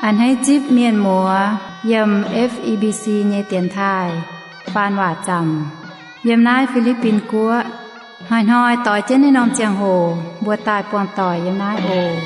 A'hneiv zipv mienh muoz yiem F E B C nyei dienx taaih faan waac zaamc yiem naaiv Fi^li^bin Guoqv. Hnoi-hnoi doix jienv naaiv norm ziangh hoc mbuo daaih buangh doic yiem naaiv oc.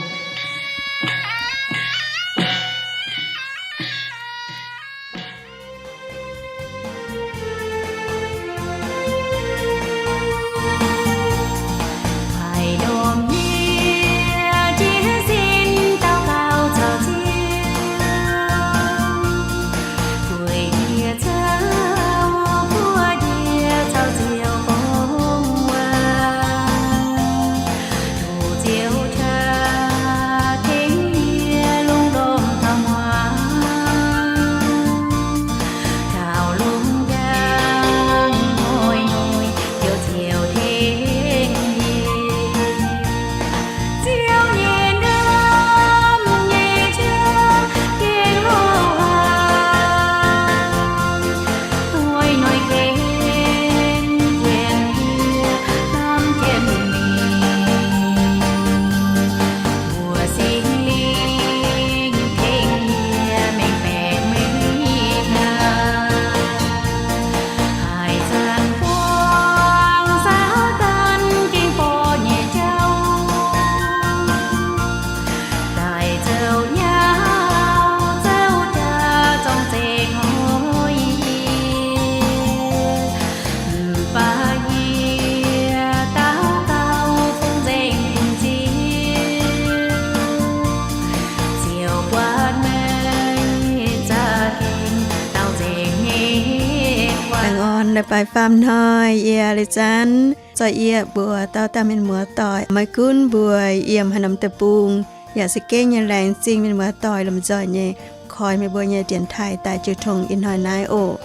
Laengz orn leiz-baaix faam hnoi, yie Leiz Zanv zorqv yie mbuox dauh dauh mienh muoz-doic, maiv gunv mbuo yiem haaix norm deic-bung, yaac se gengh nyei laengz zingh mienh muoz-doic lomh nzoih nyei koi meih mbuo nyei dienx taaih daaih jiu tong ih hnoi naaiv oc.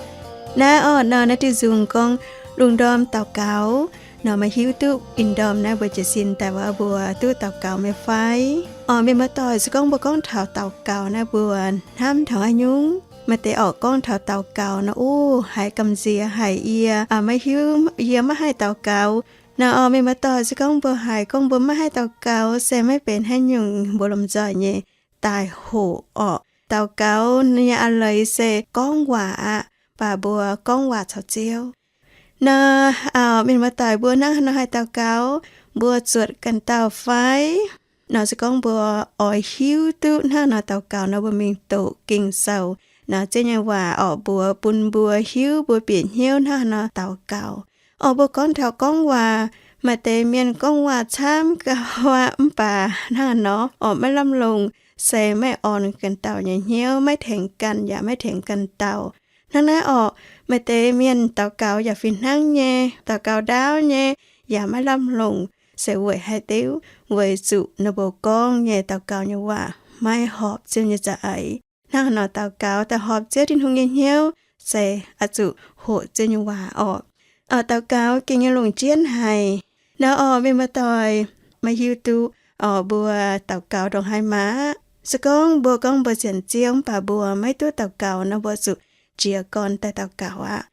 Naaiv orqc nor, naaiv diuh nzung gorngv lungh ndorm daux gaux. Nor meih hiuv duqv ih ndorm naaiv mbuo jiez sin daaih wuov mbuo duqv daux gaux meih fai? Orqc, mienh muoz-doic, se gorngv mbuo gorngv taux daux gaux naaiv mbuo hnamv taux haaix nyungc? Maaih deix orqc gorngv taux daux gaux nor, uv, haiz gamh nziex haic, yie maiv hiuv, yie maiv haih daux gaux. Nor orqc, mienh muoz-doic, se gorngv mbuo haiz gorngv mbuo maiv haih daux gaux se maiv benx haaix nyungc, mbuo lomh nzoih nyei daaih hoqc orqc. Daux gaux nyei a'leiz se gorngv waac aqv, baac mbuo gorngv waac caux Ziouv. Nor, mienh muoz-doic, mbuo hnangv haaix nor haih daux gaux? Mbuo zuotc ganh dauh fai? Nor se gorngv mbuo oix hiuv duqv hnangv haaix nor daux gaux nor, mbuo mingh doqc Ging-Sou. Nor Ziouv nyei waac orqc mbuox bun mbuo hiuv, mbuo bieqc hnyouv hnangv haaix nor daux gaux. Orqc, mbuo gorngv taux gorngv waac, maaih deix mienh gorngv waac camv gauh aqv, mv baac hnangv haaix nor orqc maiv lamh longc, se maiv orn ganh dauh nyei hnyouv, maiv tengx ganh yaac maiv tengx ganh dauh. Hnangv naaiv orqc, maaih deix mienh daux gaux yaac fih hnangv nyei, daux gaux ndaauv nyei, yaac maiv lamh longc, se weic haaix diuc? Weic zuqc ninh mbuo gorngv nyei daux gaux nyei waac maiv horpc Ziouv nyei za'eix. Hnangv haaix nor daux gaux daaih horpc Ziouv Tin-Hungh nyei hnyouv, se oix zuqc hoqc Ziouv nyei waac orqc. Orqc, daux gaux gengh nyei longc jienv haic. Nor orqc, mienh muoz-doic, meih hiuv duqv orqc mbuo daux gaux ndongc haaix mangc? Se gorngv mbuo gorngv mbuo sienx Ziouv mv baac mbuo maiv duqv daux gaux nor, mbuo zuqc jiez gorn daaih daux gaux aqv.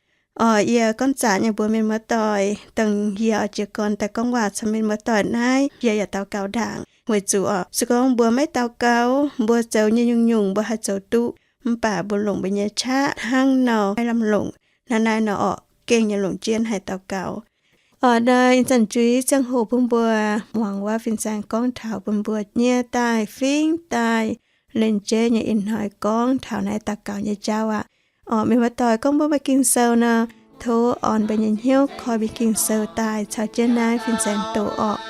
Orqc, yie gorngv zaqc nyei mbuox mienh muoz-doic, dongh yie oix jiez gorn daaih gorngv waac caux mienh muoz-doic naaiv, yie yaac daux gaux ndaangc. Weic zuqc orqc, se gorngv mbuo maiv daux gaux, mbuo zoux nyei nyungc-nyungc mbuo haih zoux duqv, mv baac mbuo longc mbuo nyei qaqv hnangv nor maiv lamh longc. Hnangv naaiv nor orqc, gengh nyei longc jienv haih daux gaux. Orqc, naaiv ih zanc juiz ziangh hoc bun mbuo muangx wuov fin-saeng gorngv taux bun mbuo nyie daaih fingx daaih len-jeiv nyei ih hnoi gorngv taux naaiv daux gaux nyei jauv aqv. Orqc, mienh muoz-doic, gorngv mbuo maaih Ging-Sou nor, tov orn mbuo nyei hnyouv koi mbuo Ging-Sou daaih caux jienv naaiv fin-saeng doqc orqc.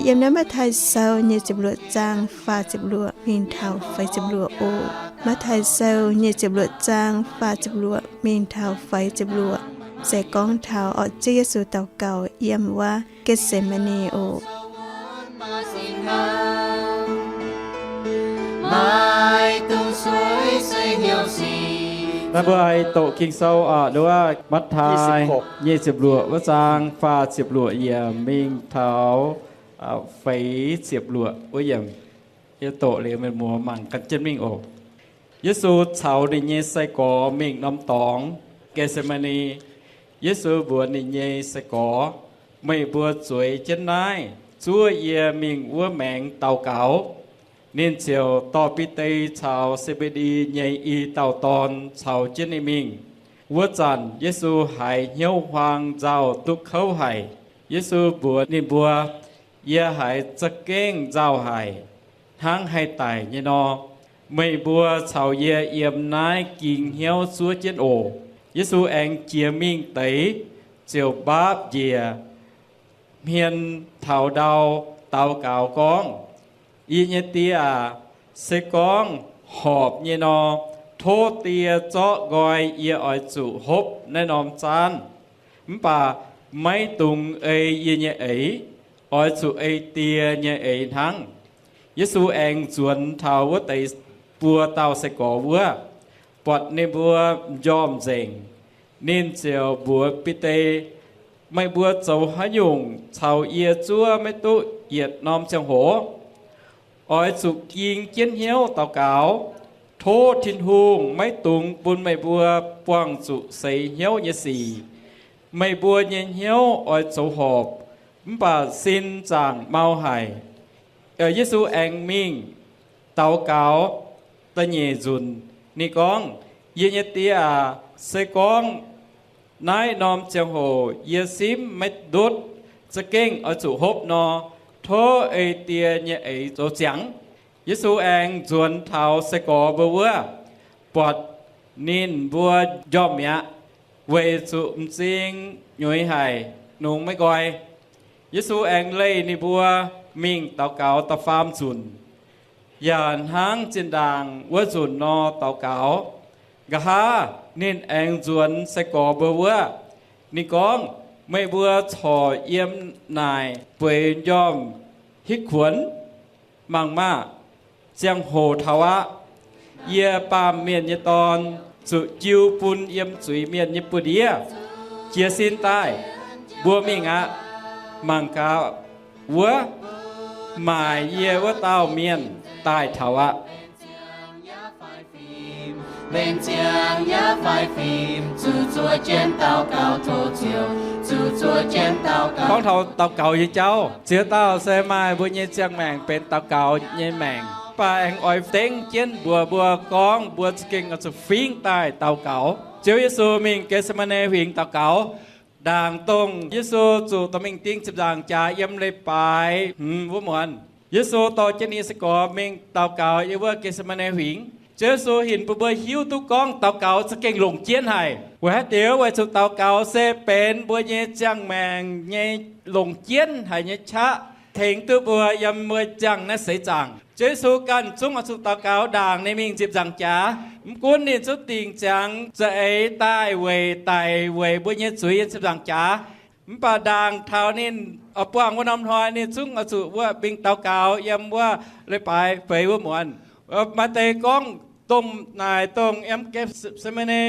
Yiem naaiv Matv^taai Sou nyic ziepc luoqc zaang faah ziepc luoqc mingh taux feix ziepc luoqc oc. Matv^taai Sou nyic ziepc luoqc zaang faah ziepc luoqc mingh taux feix ziepc luoqc, se gorngv taux orqc Ziouv Yesu daux gaux yiem wuov Getc^se^maa^ni oc. Naaiv mbuo aengx doqc Ging-Sou oc, wuov Matv^taai nyic ziepc luoqc wuov zaang faah ziepc luoqc yiem mingh taux feix ziepc luoqc wuov yiem. Yie doqc liuz mienh muoz mangc gan jienv mingh oc. Yesu caux ninh nyei sai-gorx mingh norm dorngx Getc^se^maa^ni. Yesu mbuox ninh nyei sai-gorx, Meih mbuo zueiz jienv naaiv, zuov yie mingh wuov maengx daux gaux. Ninh ziouc dorh Bide caux Se^mbe^ndi nyei i dauh dorn caux jienv ninh mingh. Wuov zanc Yesu haiz hnyouv huaang nzauh duqv kouv haic. Yesu mbuox ninh mbuo, Yie haiz za'gengh nzauh haic, hnangv haih daic nyei nor. Meih mbuo caux yie yiem naaiv ging hnyouv zuov jienv oc. Yesu aengx jiex mingh deix, ziouc mbaapv njiec hmien taux ndau daux gaux gorngv, Yie nyei Die aac, se gorngv horpc nyei nor, tov Die zorqv nqoi yie oix zuqc hopv naaiv norm zaanv. Mv baac maiv dungx ei yie nyei eix, oix zuqc ei Die nyei eix hnangv. Yesu aengx nzuonx taux wuov deix buo dauh sai-gorx wuov, buatc ninh mbuo m'njormh nzengc. Ninh ziouc mbuox Bide, Meih mbuo zoux haaix nyungc caux yie zuov maiv duqv yietc norm ziangh hoc? Oix zuqc ging jienv hnyouv daux gaux, tov Tin-Hungh maiv dungx bun meih mbuo buangh zuqc seix hnyouv nyei sic. Meih mbuo nyei hnyouv oix zoux horpc, mv baac sin zaangc mau haic. Yesu aengx mingh daux gaux da'nyeic nzunc. Ninh gorngv, Yie nyei Die aac, se gorngv naaiv norm ziangh hoc yie simv maiv ndutv, za'gengh oix zuqc hopv nor, tov ei Die nyei eix zoux ziangx. Yesu aengx nzuonx taux sai-gorx mbuo wuov, buatc ninh mbuo m'njormh mi'aqv, weic zuqc m'zing nyueiz haic, nungx maiv nqoi. Yesu aengx leih ninh mbuo mingh daux gaux da'faam nzunc, yaac hnangv zinh ndaangc wuov nzunc nor daux gaux. Nqa'haav ninh aengx nzuonx sai-gorx mbuo wuov. Ninh gorngv, Meih mbuo corc yiem naaic bueix m'njormh hitv kuonx. Mangc maah! Ziangh hoc taux aqv. Yie, Baamh Mienh nyei Dorn, zuqc jiu bun yiem zuiz-mienh nyei buoz-ndiev. Jiez sin daaih, mbuo mingh aqv. Mangc gaax, wuov, maaic yie wuov dauh mienh daaih taux aqv. Gorngv taux daux gaux nyei jauv, ziex dauh se maaih mbuo nyei ziangh maengc benx daux gaux nyei maengc, mv baac aengx oix dengv jienv mbuox mbuo gorngv mbuo za'gengh oix zuqc fingx daaih daux gaux. Ziouv Yesu mingh Getc^se^maa^ne Huingx daux gaux. Ndaangc dongh Yesu zuqc dorh mingh ding ziepc nzaangc jaax yiem leiz-baaix hmz wuov muonz, Yesu dorh jienv ninh nyei sai-gorx mingh daux gaux yiem wuov Getc^se^maa^ne Huingx. Ziouv Yesu hinc bun mbuo hiuv duqv gorngv daux gaux za'gengh longc jienv haic. Weic haaix diuc? Weic zuqc daux gaux se benx mbuo nyei ziangh maengc nyei longc jienv haic nyei qaqv, tengx duqv mbuo yiem mbuo ziangh naaiv seix zaangc. Ziouv Yesu ganh zungv oix zuqc daux gaux ndaangc ninh mingh ziepc nzaangc jaax. Mv gunv ninh zungv dingc ziangx za'eix daaih weic daic weic mbuo nyei zuiz yiem ziepc nzaangc jaax. Mv baac ndaangc taux ninh oix buangh wuov norm hnoi, ninh zungv oix zuqc wuov mingh daux gaux yiem wuov leiz-baaix feix wuov muonz. Maaih deix gorngv dongh naaic dongh yiem Getc^se^maa^ne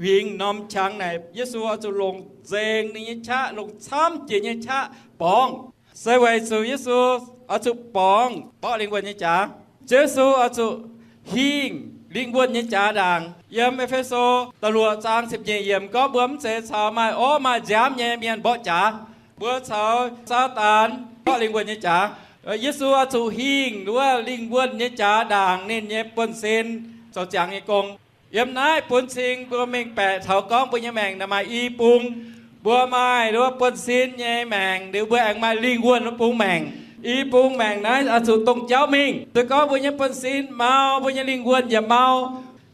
Huingx norm qangx naaic, Yesu oix zuqc longc nzengc ninh nyei qaqv, longc camv jiex nyei qaqv borngz. Se weic zuqc Yesu oix zuqc borngz mborqv lingh wuonh nyei jaax. Ziouv Yesu oix zuqc hingh lingh wuonh nyei jaax ndaangc. Yiem E^fe^so da'luoqc zaang ziepc nyeic yiemc gorngv mbuo mv zeiz caux maaih orv maaih nziaamv nyei mienh mborqv jaax. Mbuo caux Saadaan mborqv lingh wuonh nyei jaax. Yesu oix zuqc hingh wuov lingh wuonh nyei jaax ndaangc ninh nyei buonv-sin zoux ziangx nyei gong. Yiem naaiv bun cing mbuo mingh baeqc taux gorngv mbuo nyei maengc naaic maaih i bung. Mbuo maaih wuov buonv-sin nyei maengc liuz, mbuo aengx maaih lingh wuonh wuov bung maengc. I bung maengc naaiv oix zuqc dongh jauv mingh. Se gorngv mbuo nyei buonv-sin mau, mbuo nyei lingh wuonh yaac mau.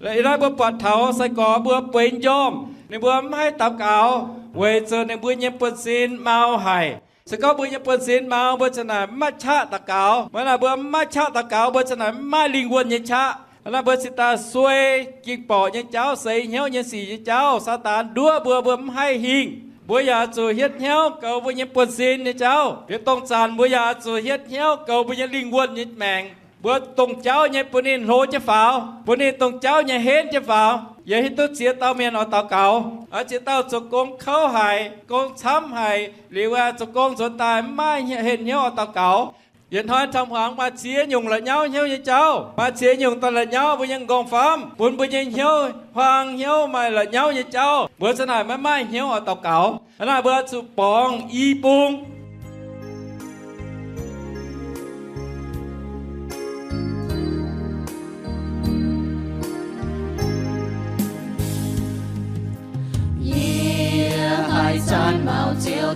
Ih hnoi mbuo buatc taux sai-gorx mbuo bueix m'njormh, ninh mbuo mv haih daux gaux weic zuqc ninh mbuo nyei buonv-sin mau haic. Se gorngv mbuo nyei buonv-sin mau, mbuo ziouc naaic mv maaih qaqv daux gaux. Mv baac naaic mbuo mv maaih qaqv daux gaux, mbuo ziouc naaic mv maaih lingh wuonh nyei qaqv. Hnangv naaic mbuo cingx daaih sueih ging-borqc nyei jauv, seix hnyouv nyei sic nyei jauv, Saadaan nduov mbuo, mbuo mv haih hingh. Mbuo yaac zuqc hietv hnyouv goux mbuo nyei buonv-sin nyei jauv. Yaac dongh zanc mbuo yaac zuqc hietv hnyouv goux mbuo nyei lingh wuonh nyei maengc. Mbuo dongh jauv nyei bun ninh hlo jienv faaux, bun ninh dongh jauv nyei henv jienv faaux. Yie hiuv duqv ziex dauh mienh oix daux gaux, ziex dauh zoux gong kouv haic, gong camv haic, liuz zoux gong nzuonx daaih mv maaih henh hnyouv oix daux gaux. Yietc hnoi taux hmuangx maaih ziex nyungc la'nyauv hnyouv nyei jauv, maaih ziex nyungc daaih la'nyauv mbuo nyei m'nqorngv-famv, bun mbuo nyei hnyouv huaang hnyouv maaih la'nyauv nyei jauv. Mbuo zanc naaic maiv maaih hnyouv oix daux gaux. Hnangv naaic mbuo zuqc borngz i bung.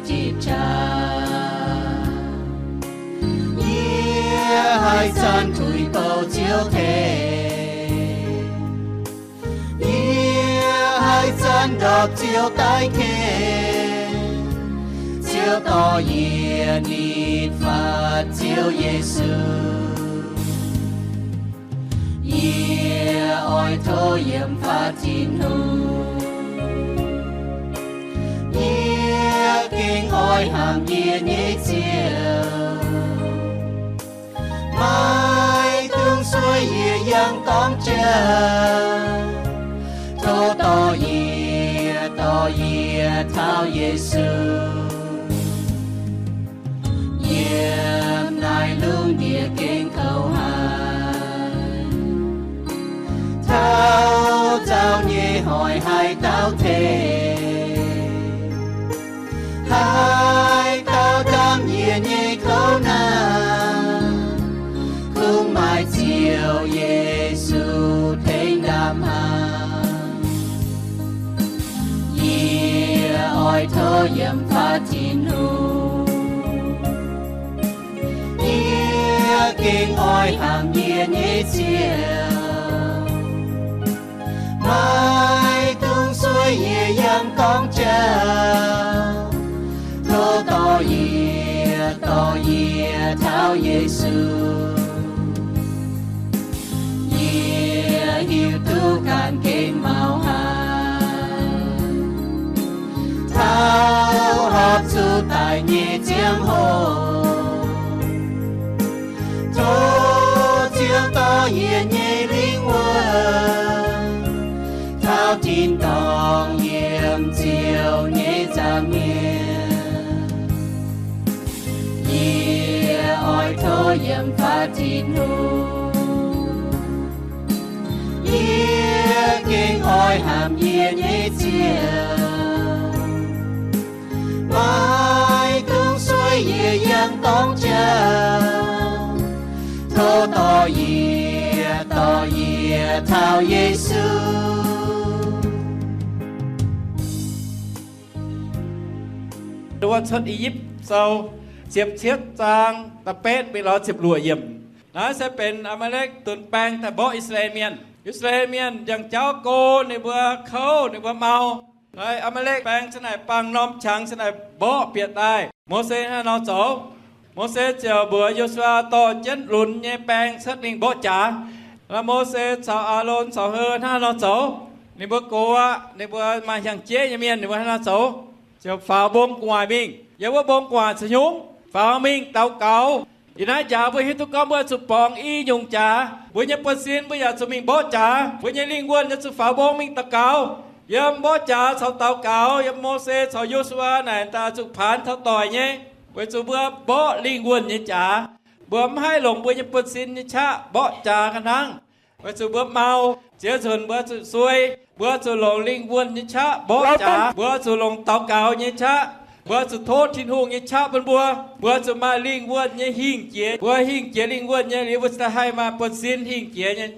jiex qaqv. Yie haih zanc tuix bouh Ziouv tengx. Yie haih zanc ndorpc Ziouv daaih ken. Ziouv dorh yie nitv fatv Ziouv Yesu. Yie oix tov yiem fatv Tin-Hungh. Yie gengh oix hnamv yie nyei Ziouv. Maiv dungx sueih yie yangh dorngx jauv. Tov dorh yie, dorh yie taux Yesu. Yiem naaiv lungh ndiev gengh kouv haic. Taux zaux nyei hoic haih daauv tengx. Haih daauv ndaamv yie nyei kouv naanc. Kungx maaih Ziouv Yesu tengx ndaamv hnangv. Yie oix tov yiem fatv Tin-Hungh. Yie gengh oix hnamv yie nyei Ziouv. Maiv dungx sueih yie yangh dorngx jauv. Tov dorh yie, dorh yie taux Yesu. Yie hiuv duqv ganh gengh mauh haic. Taux horpc zuqc daic nyei ziangh hoc, tov Ziouv dorh yie nyei lingh wuonh taux tin-dorngh yiem Ziouv nyei nza'hmien. Yie oix tov yiem fatv Tin-Hungh. Yie gengh oix hnamv yie nyei Ziouv. Maiv dungx sueih yie yangh dorngx jauv. Tov dorh yie, dorh yie taux Yesu. Cuotv I^yipv Sou ziepc cietv zaang da'betv mingh lorz ziepc luoqc yiemc. Naaiv se benx Aa^maa^lekv dunx baeng daaih mborqv I^saa^laa^en Mienh. I^saa^laa^en Mienh njang jauv go, ninh mbuo kouv, ninh mbuo mau. Naaiv Aa^maa^lekv baeng ziang naaic, baang norm qangx ziang naaic mborqv bieqc daaih. Mose hnangv nor zoux. Mose ziouc mbuox Yo^su^waa dorh jienv lunx nyei baeng cuotv mingh mborqv jaax. Naaiv Mose caux Aalon caux Hur hnangv nor zoux. Ninh mbuo gox aqv, ninh mbuo maaih hnyangx-jeiv nyei mienh, ninh mbuo hnangv nor zoux. Ziouc faaux mbong gu'nguaaic mingh. Yiem wuov mbong gu'nguaaic caux hnyungv faaux mingh daux gaux. Ih naaiv njaaux mbuo hiuv duqv gorngv mbuo zuqc borngz i nyungc jaax. Mbuo nyei buonv-sin mbuo yaac zuqc mingh mborqv jaax. Mbuo nyei lingh wuonh yaac zuqc faaux mbong mingh daux gaux. Yiem mborqv jaax caux daux gaux, yiem Mose caux Yo^su^waa naaic daaih zuqc paanx taux doic nyei, weic zuqc mbuo mborqv lingh wuonh nyei jaax. Mbuo mv haih longc mbuo nyei buonv-sin nyei qaqv mborqv jaax ga'hnangv, weic zuqc mbuo mau. Ziex nzunc mbuo zuqc suei, mbuo zuqc longc lingh wuonh nyei qaqv mborqv jaax. Mbuo zuqc longc daux gaux nyei qaqv. Mbuo zuqc tov Tin-Hungh nyei qaqv bun mbuo. Mbuo zuqc maaih lingh wuonh nyei hingh jiex. Mbuo hingh jiex lingh wuonh nyei liuz, mbuo cingx daaih haih maaih buonv-sin hingh jiex nyei.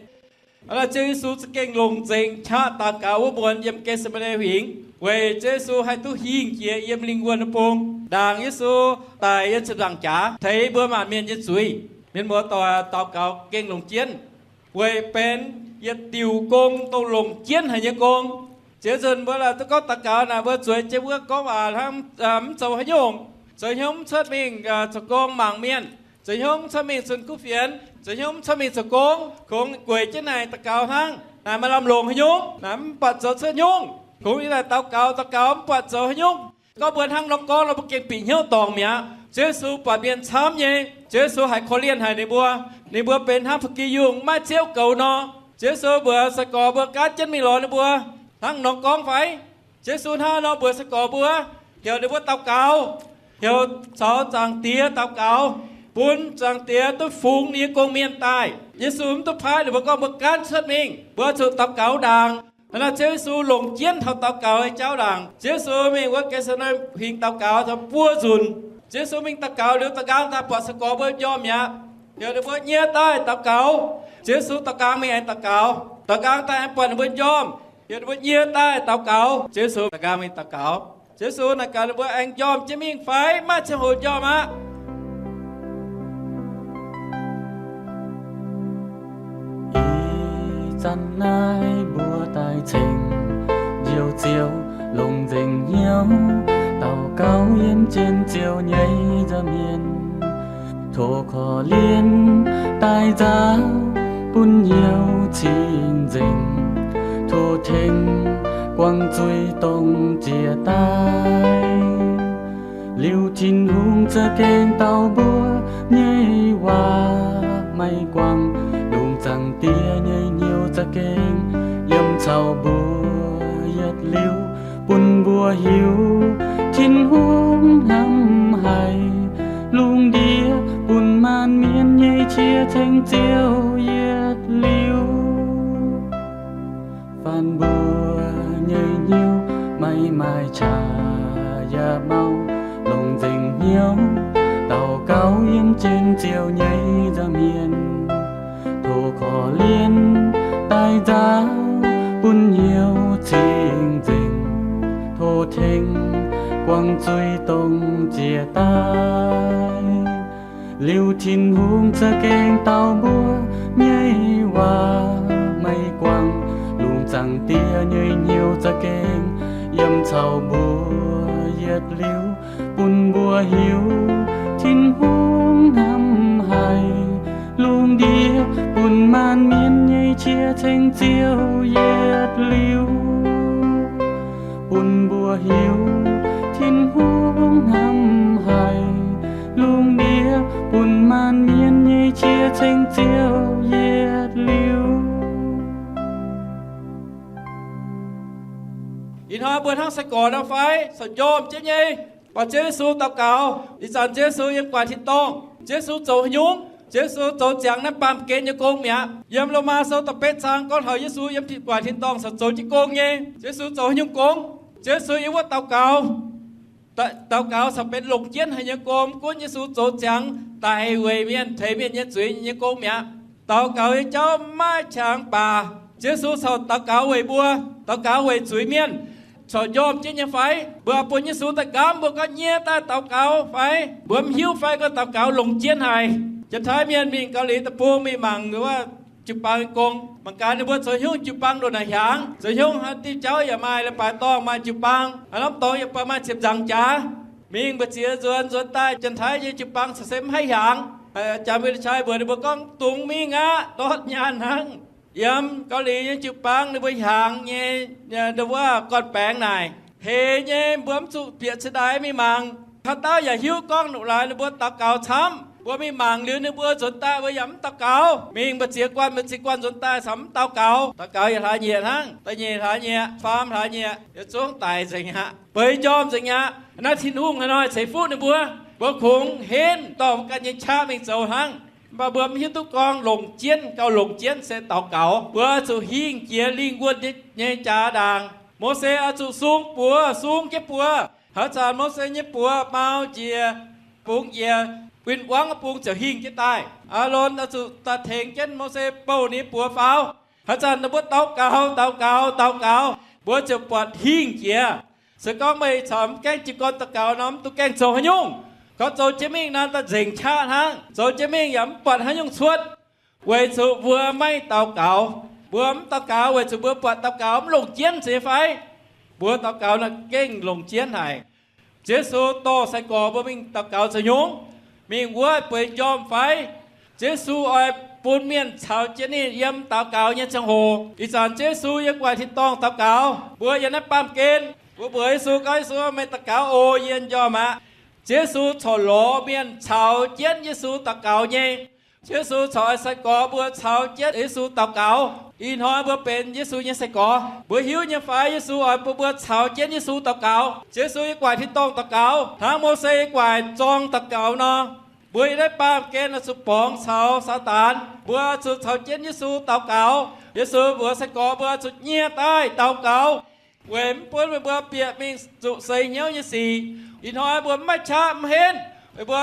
Aa, Ziouv Yesu za'gengh longc nzengc qaqv daux gaux wuov muonz yiem Getc^se^maa^ne Huingx, weic Ziouv Yesu haih duqv hingh jiex yiem lingh wuonh wuov bung. Ndaangc Yesu daic yiem ziepc nzaangc jaax teix mbuo maanc mienh nyei zuiz. Mienh muoz doic, daux gaux gengh longc jienv, weic benx yietc diuc gong dongh longc jienv haic nyei gong. Ziex nzunc mbuo laaix duqv gorngv daux gaux naaic, mbuo zueiz jienv wuov gorngv waac hnangv, mv zoux haaix nyungc. Zoux hnyouv mv cuotv mingh zoux gong mangc mienh. Zoux hnyouv mv cuotv mingh zunh kuv fienx. Zoux hnyouv mv cuotv mingh zoux gong. Kungx gueic jienv naaic daux gaux hnangv. Naaic maaih lamh longc haaix nyungc? Naaic mv buatc zoux cuotv nyungc. Kungx yiem naaic daux gaux, daux gaux mv buatc zoux haaix nyungc. Gorngv mbuo hnangv nor gorngv nor, mbuo gengh bieqc hnyouv dorngc mi'aqv. Ziouv Yesu buatc mienh camv nyei. Ziouv Yesu haiz korv-lienh haic ninh mbuo. Ninh mbuo benx hnangv ba'gi yungh maiv Ziouv goux nor. Ziouv Yesu mbuox sai-gorx mbuo gaanv jienv mingh lorz ninh mbuo hnangv nor gorngv fai? Ziouv Yesu hnangv nor mbuox sai-gorx mbuo, heuc ninh mbuo daux gaux, heuc caux Zaangc Diex daux gaux, bun Zaangc Diex duqv fungx ninh nyei gong-mienh daaih. Yesu mv duqv paaiv ninh mbuo gorngv mbuo gaanv cuotv mingh, mbuo zuqc daux gaux ndaangc. Hnangv naaic Ziouv Yesu longc jienv taux daux gaux nyei jauv ndaangc. Ziouv Yesu mingh wuov Getc^se^maa^ne Huingx daux gaux taux buo nzunc. Ziouv Yesu mingh daux gaux liuz, da'nqaang daaih buatc sai-gorx mbuo njormh mi'aqv. Heuc ninh mbuo nyie daaih daux gaux. Ziouv Yesu da'nqaang mingh aengx daux gaux. Da'nqaang daaih aengx buatc ninh mbuo njormh. Heuc ninh mbuo nyie daaih daux gaux. Ziouv Yesu da'nqaang mingh daux gaux. Yesu naaic gaax ninh mbuo, aengx njormh jienv mingh fai? Maiv ziangh hoc njormh aqv. Ih zanc naaiv mbuo daaih cingx njoux Ziouv, longc nzengc hnyouv daux gaux yiem jienv Ziouv nyei nza'hmien, tov korv-lienh daaih nzaaux bun hnyouv cing-nzengc, tov tengx guangc zuiz dongh jiex daaih. Liuz Tin-Hungh za'gengh dau mbuo nyei waac maiv guangc, lungh zaangc Diex nyei hnyouv za'gengh yiem caux mbuo yietc liuz, bun mbuo hiuv Tin-Hungh hnamv haic. Lungh ndiev bun maanc mienv nyei qiex ceng Ziouv yietc liuz. Faanh mbuo nyei hnyouv maiv maaih qaqv yaac mau, longc nzengc hnyouv daux gaux yiem jienv Ziouv nyei nza'hmien, tov korv-lienh daaih nzaaux bun hnyouv cing-nzengc, tov tengx guangc zuiz dongh jiex daaih. Liuz Tin-Hungh za'gengh dau mbuo nyei waac maiv guangc, lungh zaangc Diex nyei hnyouv za'gengh yiem caux mbuo yietc liuz, bun mbuo hiuv Tin-Hungh hnamv haic. Lungh ndiev bun maanc mienv nyei qiex ceng Ziouv yietc liuz, bun mbuo hiuv Tin-Hungh hnamv haic. Lungh ndiev bun maanc mienv nyei qiex ceng Ziouv yietc liuz. Ih hnoi mbuo hnangv sai-gorx nor fai? Corc njormh jienv nyei buatc Ziouv Yesu daux gaux. Ih zanc Ziouv Yesu yiem gu'nguaaic tin-dorngh. Ziouv Yesu zoux haaix nyungc? Ziouv Yesu zoux ziangx naaiv baamh gen nyei gong mi'aqv. Yiem Lomaa Sou da'betv zaang gorngv taux Yesu yiem gu'nguaaic tin-dorngh corc zoux jienv gong nyei. Ziouv Yesu zoux haaix nyungc gong? Ziouv Yesu yiem wuov daux gaux. Daux gaux corc benx longc jienv haic nyei gong. Mv gunv Yesu zoux ziangx daic weic mienh, teix mienh nyei zuiz nyei gong mi'aqv. Daux gaux nyei jauv maiv qangx baac Ziouv Yesu corc daux gaux weic mbuo, daux gaux weic zuiz-mienh. Corc njormh jienv nyei fai? Mbuo bun Yesu daaih nqamv, mbuo gorngv nyie daaih daux gaux fai? Mbuo mv hiuv fai gorngv daux gaux longc jienv haic. Janx-Taiv mienh mingh Gaux Liz Deic-Bung mingh mangc wuov jiu-baang nyei gong, mangc gaax ninh mbuo zoux haaix nyungc jiu-baang ndongc naaic hiaangx. Zoux haaix nyungc haaix diuh jauv yaac maaih leiz-baaix dorngh, maaih jiu-baang, haaix norm dorngx yaac baac maaih ziepc nzaangc jaax. Mingh mbu'ziex nzuonx, nzuonx daaih Janx-Taiv nyei jiu-baang corc se mv haih hiaangx. Jaax Mbuo Liuz Cai mbuox ninh mbuo gorngv, dungx mingh aqv, ndortv nyaanh hnangv. Yiem Gaux Liz nyei jiu-baang ninh mbuo hiaangx nyei, wuov gorn-baengx naaic heix nyei, mbuo mv zuqc bieqc ciex ndaaix mingh mangc. Haaix dauh yaac hiuv gorngv longc laaix ninh mbuo daux gaux camv. Mbuo mingh mangc liuz ninh mbuo nzuonx daaih mbuo yaac mv daux gaux. Mingh mbu'ziex guanh mbu'ziex guanh nzuonx daaih corc mv daux gaux. Daux gaux yietc hlaax nyieqc hnangv, da'nyeic hlaax nyieqc, faam hlaax nyieqc, yietc zungv daic nzengc aqv. Beix njormh nzengc aqv. Naaiv Tin-Hungh haaix hnoi ceix fuqv ninh mbuo? Mbuo kungx henv dorh mbuo ganh nyei qaqv mingh zoux hnangv. Mv baac mbuo mv hiuv duqv gorngv longc jienv, gauh longc jienv se daux gaux. Mbuo zuqc hingh jiex lingh wuonh nyei jaax ndaangc. Mose oix zuqc sung buoz, sung jienv buoz. Haaix zanc Mose nyei buoz mau njiec, bungx njiec, win-wangv bung ziouc hingh jienv daaih. Aalon oix zuqc daaih tengx jienv Mose bouh ninh nyei buoz faaux. Haaix zanc ninh mbuo daux gaux, daux gaux, daux gaux, mbuo ziouc buatc hingh jiex. Se gorngv meih caux mv gaengh jiez gorn daux gaux nor, mv duqv gaengh zoux haaix nyungc. Gorngv zoux jienv mingh naaiv daaih nzengc qaqv hnangv. Zoux jienv mingh yaac mv buatc haaix nyungc cuotv, weic zuqc mbuo maiv daux gaux. Mbuo mv daux gaux weic zuqc mbuo buatc daux gaux mv longc jienv zeiz fai? Mbuo daux gaux naaic gengh longc jienv haic. Ziouv Yesu dorh sai-gorx mbuo mingh daux gaux zoux haaix nyungc? Mingh wuov bueix njormh fai? Ziouv Yesu oix bun mienh caux jienv ninh yiem daux gaux nyei ziangh hoc. Ih zanc Ziouv Yesu yiem gu'nguaaic tin-dorngh daux gaux, mbuo yiem naaiv baamh gen. Mbuo mbuox Yesu gorngv, Yesu, meih daux gaux oc, yie njormh aqv. Ziouv Yesu corc lorz mienh caux jienv Yesu daux gaux nyei. Ziouv Yesu corc oix sai-gorx mbuo caux jienv Yesu daux gaux. Ih hnoi mbuo benx Yesu nyei sai-gorx, mbuo hiuv nyei fai Yesu oix bun mbuo caux jienv Yesu daux gaux? Ziouv Yesu yiem gu'nguaaic tin-dorngh daux gaux hnangv Mose yiem gu'nguaaic zorng daux gaux nor. Mbuo yiem naaiv baamh gen oix zuqc borngz caux Saadaan. Mbuo zuqc caux jienv Yesu daux gaux. Yesu mbuox sai-gorx mbuo zuqc nyie daaih daux gaux, weic mv bun meih mbuo bieqc mingh zuqc seix hnyouv nyei sic. Ih hnoi mbuo mv maaih qaqv mv henv, meih mbuo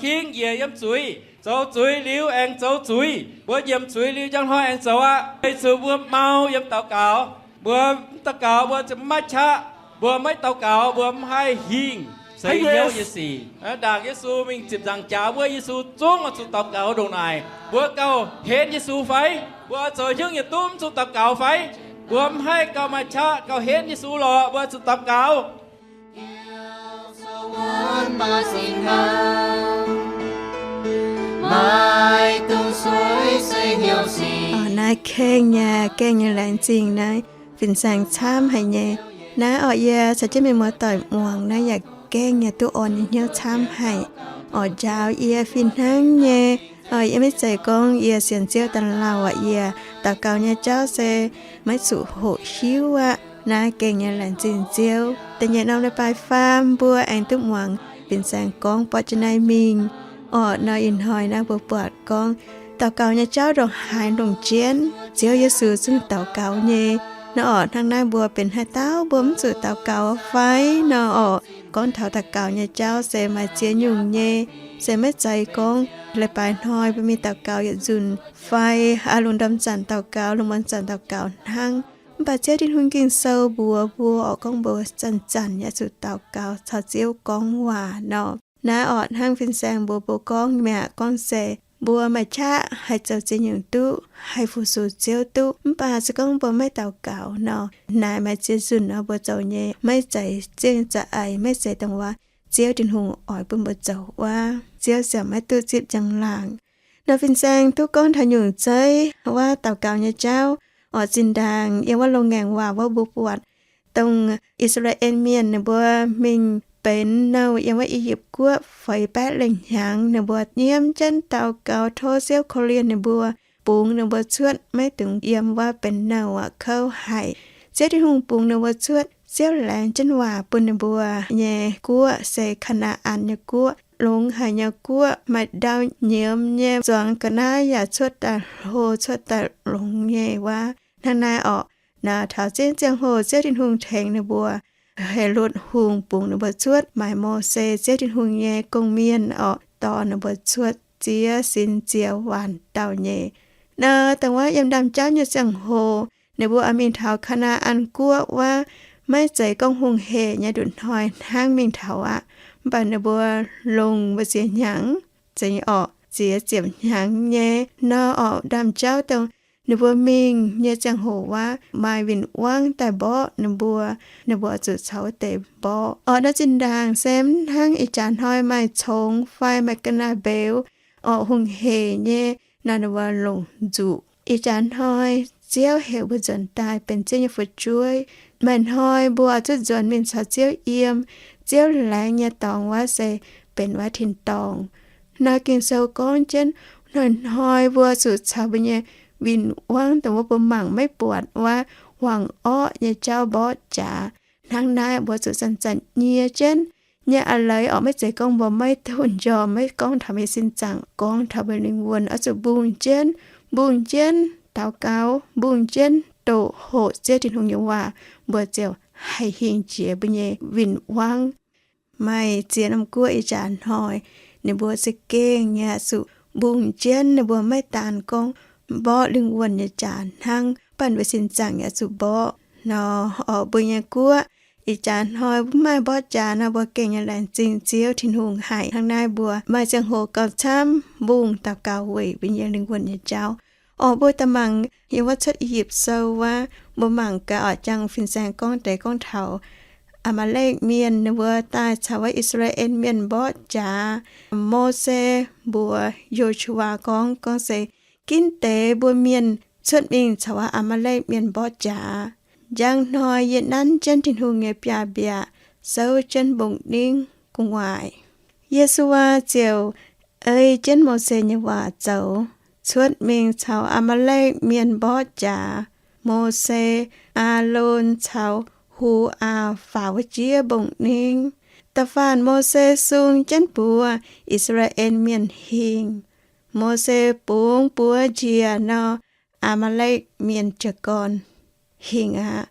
king njiec yiem zuiz, zoux zuiz liuz aengx zoux zuiz. Mbuo nyiemc zuiz liuz njang hnoi aengx zoux aqv, weic zuqc mbuo mau yiem daux gaux. Mbuo mv daux gaux mbuo ziouc mv maaih qaqv. Mbuo maiv daux gaux, mbuo mv haih hingh seix hnyouv nyei sic. Ndaangc Yesu mingh ziepc nzaangc jaax wuov, Yesu zungv oix zuqc daux gaux ndongc naaic. Mbuo gauh henv Yesu fai? Mbuo zoux hnyouv nyei duqv mv zuqc daux gaux fai? Mbuo mv haih gauh maaih qaqv gauh henv Yesu lorqc, mbuo zuqc daux gaux. Naaiv kengh nyei, gengh nyei laengz zingh naaiv fin-saeng camv haic nyei. Naaiv orqc, yie caux jienv mienh muoz-doic muangx naaiv yaac gengh nyei duqv orn nyei hnyouv camv haic. Orqc, njaaux yie fih hnangv nyei. Yie maiv zeiz gorngv yie sienx Ziouv daaih lauh aqv, yie daux gaux nyei jauv se maiv zuqc hoqc hiuv aqv. Naaiv gengh nyei laengz zingh Ziouv. Da'nyeic norm leiz-baaix faam mbuo aengx duqv muangx fin-saeng gorngv borqv jienv naaiv mingh. Orqc, nor ih hnoi naaiv mbuo buatc gorngv daux gaux nyei jauv ndongc haaix ndongc jienv Ziouv Yesu zungv daux gaux nyei. Nor orqc, hnangv naaiv mbuo benx haaix dauh mbuo mv zuqc daux gaux fai? Nor orqc, gorngv taux daux gaux nyei jauv se maaih ziex nyungc nyei. Se maiv zeiz gorngv leiz-baaix hnoi mbuo mingh daux gaux yietc nzunc fai aav lungh ndorm zanc daux gaux, lungh muonz zanc daux gaux hnangv. Mv baac Ziouv Tin-Hungh Ging-Sou mbuox mbuo orqc, gorngv mbuo zanc-zanc yaac zuqc daux gaux caux Ziouv gorngv waac nor. Naaiv orqc, hnangv fin-saeng mbuox mbuo gorngv mi'aqv, gorngv se mbuo maaih qaqv haih zoux ziex nyungc duqv, haih fu-sux Ziouv duqv. Mv baac se gorngv mbuo maiv daux gaux nor, naaic maaih ziex nzunc nor mbuo zoux nyei maiv zeiz zingh za'eix, maiv zeiz dongh wuov Ziouv Tin-Hungh oix bun mbuo zoux wuov, Ziouv ziouc maiv duqv zipv njang-laangc. Nor fin-saeng duqv gorngv taux nyungc zeiv wuov daux gaux nyei jauv. Orqc, zinh ndaangc yiem wuov Loz-Ngaengc Waac wuov mbuo buatc dongh I^saa^laa^en Mienh ninh mbuo mingh benx nouh yiem wuov I^yipv Guoqv feix baeqv lengh hnyangx, ninh mbuo nyiemv jienv daux gaux tov Ziouv korv-lienh ninh mbuo, bungx ninh mbuo cuotv maiv dungx yiem wuov benx nouh aqv, kouv haic. Ziouv Tin-Hungh bungx ninh mbuo cuotv. Ziouv laengz jienv waac bun ninh mbuo nyei guoqv se Kaa^naa^an nyei guoqv, longx haic nyei guoqv, maaih ndau nyiemz nyei zuangx ga'naaiv yaac cuotv daaih hlo, cuotv daaih longx nyei wuov. Hnangv naaiv orqc, naaiv taux ziex ziangh hoc Ziouv Tin-Hungh tengx ninh mbuo, Helotv Hungh bungx ninh mbuo cuotv, maaiz Mose, Ziouv Tin-Hungh nyei gong-mienh orqc, dorh ninh mbuo cuotv ziex sin ziex waanc dauh nyei. Naaiv dongh wuov yiem ndaamv-jauv nyei ziangh hoc, ninh mbuo oix mingh taux Kaa^naa^an Guoqv wuov, maiv zeiz gorngv hungh hec nyei nduqc hnoi hnangv mingh taux aqv. Mv baac ninh mbuo longc mbu'ziex hnyangx, zeiz orqc, ziex ziepc hnyangx nyei nor orqc, ndaamv-jauv dongh ninh mbuo mingh nyei ziangh hoc wuov, maaih win-wangv daaih mborqv ninh mbuo, ninh mbuo zuqc caux wuov deix mborqv. Orqc, naaiv zinh ndaangc se mv hnangv ih jaax hnoi maaih congx fai maaih ga'naaiv-mbeux, orqc, hungh hec nyei, naaiv ninh mbuo longc nzuqc. Ih jaax hnoi Ziouv heuc mbuo nzuonx daaih benx Ziouv nyei fu'jueiv. Maaih hnoi mbuo oix zuqc nzuonx mingh caux Ziouv yiem. Ziouv laengz nyei dorngx wuov se benx wuov tin-dorngh. Naaiv Ging-Sou gorngv jienv, hnoi-hnoi mbuo zuqc caux mbuo nyei win-wangv dongh wuov mbuo mangc maiv buatc wuov, hmuangx-orqv nyei jauv mborqv jaax. Hnangv naaiv mbuo zuqc zanc-zanc nyie jienv nyei a'leiz orqc, maiv zeiz gorngv mbuo maiv duqv njormh, maiv gorngv taux mbuo sin zaangc, gorngv taux mbuo lingh wuonh oix zuqc mbungh jienv, mbungh jienv daux gaux, mbungh jienv doqc hoqc Ziouv Tin-Hungh nyei waac, mbuo ziouc haih hingh jiex mbuo nyei win-wangv. Maaih ziex norm guoqv ih jaax hnoi, ninh mbuo za'gengh yaac zuqc mbungh jienv, ninh mbuo maiv daan gorngv mborqv lingh wuonh nyei jaax hnangv, mv baac mbuo sin zaangc yaac zuqc mborqv nor. Orqc, mbuo nyei guoqv ih jaax hnoi mv maaih mborqv jaax nor, mbuo gengh nyei laengz zingh Ziouv Tin-Hungh haic. Hnangv naaiv mbuo maaih ziangh hoc gauh camv mbungh daux gaux weic mbuo nyei lingh wuonh nyei jauv. Orqc, mbuo daaih mangc yiem wuov Cuotv I^yipv Sou wuov, mbuo mangc gaax orqc, jangx fin-saeng gorngv deix gorngv taux Aa^maa^lekv Mienh ninh mbuo daaih caux wuov I^saa^laa^en Mienh mborqv jaax. Mose mbuox Yo^su^waa gorngv, gorngv se ginv deix mbuo mienh cuotv mingh caux wuov Aa^maa^lekv Mienh mborqv jaax. Njang hnoi yie nanv jienv Tin-Hungh nyei biaav-mbiaac, souv jienv mbong-ningv gu'nguaaic. Yo^su^waa ziouc ei jienv Mose nyei waac zoux, cuotv mingh caux Aa^maa^lekv Mienh mborqv jaax. Mose, Aalon caux Hu^aa faaux wuov jieqv mbong-ningv. Da'faanh Mose sung jienv buoz I^saa^laa^en Mienh hingh. Mose bungx buoz njiec nor, Aa^maa^lekv Mienh jiez gorn hingh aqv.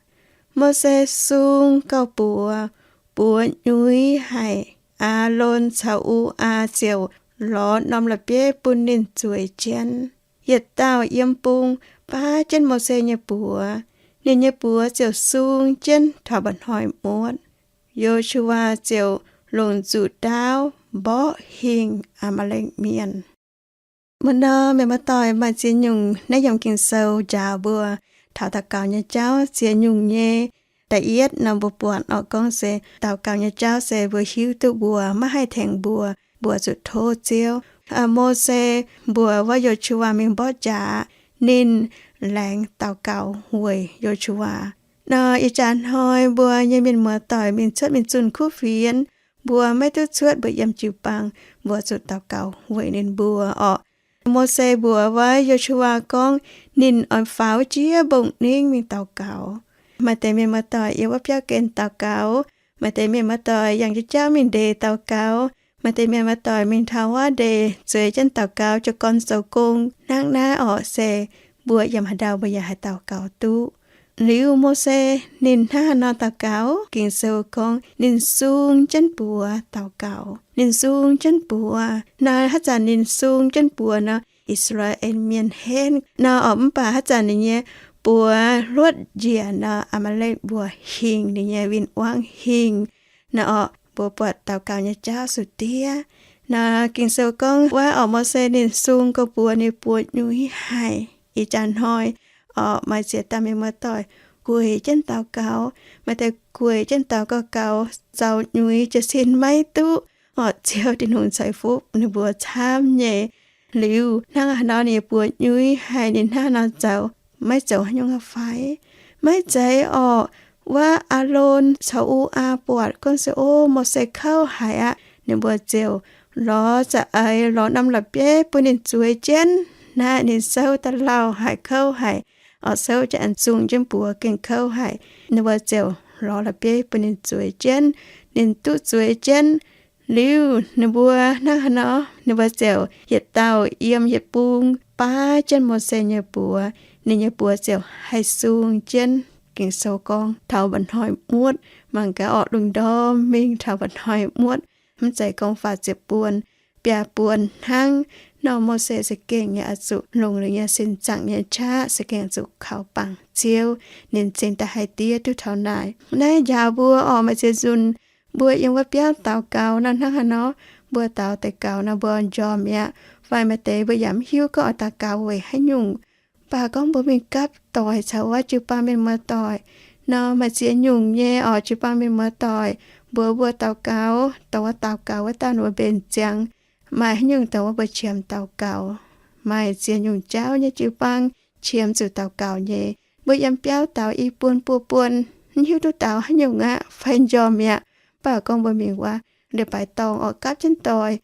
Mose sung gauh buoz, buoz nyuiz haic. Aalon caux U^aa ziouc lorz norm la'bieiv bun ninh zueiz jienv. Yietc dauh yiem bung baav jienv Mose nyei buoz. Ninh nyei buoz ziouc sung jienv taux mba'hnoi muotv. Yo^su^waa ziouc longc nzuqc ndaauv mborqv hingh Aa^maa^lekv Mienh. Muoz-doic, mienh muoz-doic, maaih ziex nyungc naaiv yiem Ging-Sou njaaux mbuo taux daux gaux nyei jauv ziex nyungc nyei. Da'yietv nor mbuo buatc oc, gorngv se daux gaux nyei jauv se mbuo hiuv duqv mbuo maiv haih tengx mbuo, mbuo zuqc tov Ziouv. Mose mbuox wuov Yo^su^waa mingh mborqv jaax, ninh laengz daux gaux weic Yo^su^waa. Nor ih jaax hnoi mbuo nyei mienh muoz-doic mingh cuotv mingh zunh kuv fienx, mbuo maiv duqv cuotv mbuo yiem jiu-baang, mbuo zuqc daux gaux weic ninh mbuo oc. Mose mbuox wuov Yo^su^waa gorngv ninh oix faaux jiex mbong-ningv mingh daux gaux. Maaih deix mienh muoz-doic yiem wuov biauv gen daux gaux. Maaih deix mienh muoz-doic yangh jauv mingh ndeic daux gaux. Maaih deix mienh muoz-doic mingh taux wuov ndeic zueiz jienv daux gaux, jiez gorn zoux gong. Hnangv naaiv oc se mbuo yiem haaix ndau mbuo yaac haih daux gaux duqv. Liuz Mose ninh hnangv haaix nor daux gaux? Ging-Sou gorngv ninh sung jienv buoz daux gaux. Ninh sung jienv buoz. Naaiv haaix zanc ninh sung jienv buoz nor, I^saa^laa^en Mienh henv nor oc, mv baac haaix zanc ninh nyei buoz hluotv njiec nor, Aa^maa^lekv mbuox hingh, ninh nyei win-wangv hingh nor oc, mbuo buatc daux gaux nyei jauv suc diev. Nor Ging-Sou gorngv wuov oc, Mose ninh sung gong-buoz ninh buoz nyuiz haic. Ih jaax hnoi oc, maaih ziex dauh mienh muoz-doic gueic jienv daux gaux. Maaih deix gueic jienv daux gaux gaux zaux nyuiz jiez sin maiv duqv oc, Ziouv Tin-Hungh ceix fuqv ninh mbuo camv nyei. Liuz hnangv haaix nor ninh nyei buoz nyuiz haic, ninh hnangv haaix nor zoux, maiv zoux haaix nyungc fai? Maiv zeiz oc. Wuov Aalon caux U^aa buatc gorngv se, O, Mose kouv haic aqv. Ninh mbuo ziouc lorz za'eix lorz norm la'bieiv bun ninh zueiz jienv. Naaiv ninh souv daaih lauh haic, kouv haic oc, souv jienv an zung jienv buoz gengh kouv haic. Ninh mbuo ziouc lorz la'bieiv bun ninh zueiz jienv. Ninh duqv zueiz jienv liuz, ninh mbuo hnangv haaix nor, ninh mbuo ziouc yietc dauh yiem yietc bung baav jienv Mose nyei buoz. Ninh nyei buoz ziouc haih sung jienv. Ging-Sou gorngv taux mba'hnoi muotv, mangc gaax orqc, lungh ndorm mingh taux mba'hnoi muotv, mv zeiz gorngv faah ziepc buonc, biaa buonc hnangv. Nor Mose za'gengh nyei oix zuqc longc ninh nyei sin zaangc nyei qaqv, za'gengh zuqc kaux bangc Ziouv, ninh cingx daaih haih diev duqv taux naaic. Naaiv njaaux mbuo orqc, maaih ziex nzunc mbuo yiem wuov biauv daux gaux nor hnangv haaix nor, mbuo daux deix gaux nor mbuo njormh mi'aqv, fai maaih deix mbuo yaac mv hiuv gorngv oix daux gaux weic haaix nyungc. Mv baac gorngv mbuo mingh gapv doic caux wuov jiu-baang mienh muoz-doic nor, maaih ziex nyungc nyei orqc, jiu-baang mienh muoz-doic mbuox mbuo daux gaux, dongh wuov daux gaux wuov dauh ninh mbuo mbenc ziangx. Maaih haaix nyungc dongh wuov mbuo qiemx daux gaux. Maaih ziex nyungc jauv nyei jiu-baang qiemx zuqc daux gaux nyei. Mbuo yiem biauv daux i buonc buo buonc, mv hiuv duqv daux haaix nyungc aqv fai njormh mi'aqv. Mv baac gorngv mbuo mingh wuov leiz-baaix dorngh orqc, gapv jienv doic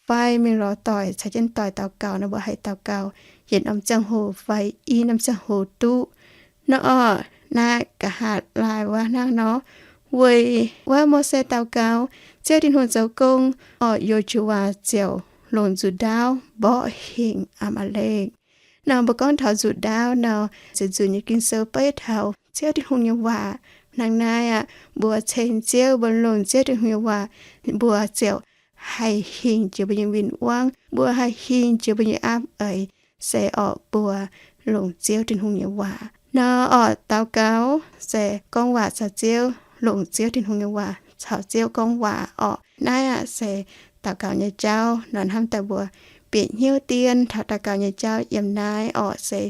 fai mingh lorz doic caux jienv doic daux gaux nor, mbuo haih daux gaux yietc norm ziangh hoc fai i norm ziangh hoc duqv. Nor orqc, naaiv nqa'haav laai wuov hnangv nor, weic wuov Mose daux gaux, Ziouv Tin-Hungh zoux gong orqc, Yo^su^waa ziouc longc nzuqc ndaauv mborqv hingh Aa^maa^lekv. Nor mbuo gorngv taux nzuqc ndaauv nor, ziex nzunc nyei Ging-Sou beiv taux Ziouv Tin-Hungh nyei waac. Hnangv naaiv aqv, mbuo ceng Ziouv, mbuo longc Ziouv Tin-Hungh nyei waac, mbuo ziouc haih hingh jiex mbuo nyei win-wangv, mbuo haih hingh jiex mbuo nyei apv eix, se orqc mbuo longc Ziouv Tin-Hungh nyei waac. Nor orqc, daux gaux se gorngv waac caux Ziouv, longc Ziouv Tin-Hungh nyei waac caux Ziouv gorngv waac orqc. Naaiv aqv se daux gaux nyei jauv. Nor hnamv daaih mbuo bieqc hnyouv dien taux daux gaux nyei jauv yiem naaiv orqc, se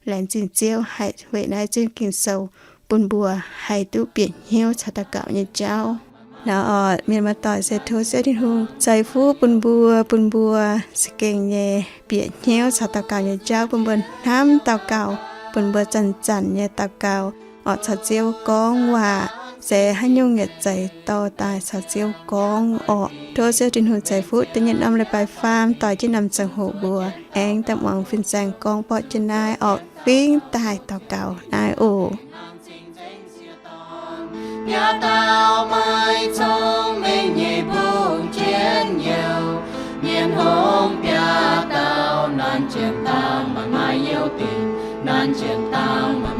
laengz zingh Ziouv haih weic naaiv zingh Ging-Sou bun mbuo haih duqv bieqc hnyouv caux daux gaux nyei jauv. Nor orqc, mienh muoz-doic, se tov Ziouv Tin-Hungh ceix fuqv bun mbuo, bun mbuo za'gengh nyei bieqc hnyouv caux daux gaux nyei jauv, bun mbuo hnamv daux gaux, bun mbuo zanc-zanc nyei daux gaux orqc, caux Ziouv gorngv waac, se haaix nyungc yietc zeiz dorh daaih caux Ziouv gorngv orqc. Tov Ziouv Tin-Hungh ceix fuqv da'nyeic norm leiz-baaix faam doix jienv norm ziangh hoc mbuo aengx daaih muangx fin-saeng gorngv borqv jienv naaiv orqc, fingx daaih daux gaux naaiv oc. Biaa dauh maaih cong-mengh nyei mbungv jienv youz, mienh hngongx biaa dauh nanv jienv dangh maaih maaih youz dingc, nanv jienv dangh maaih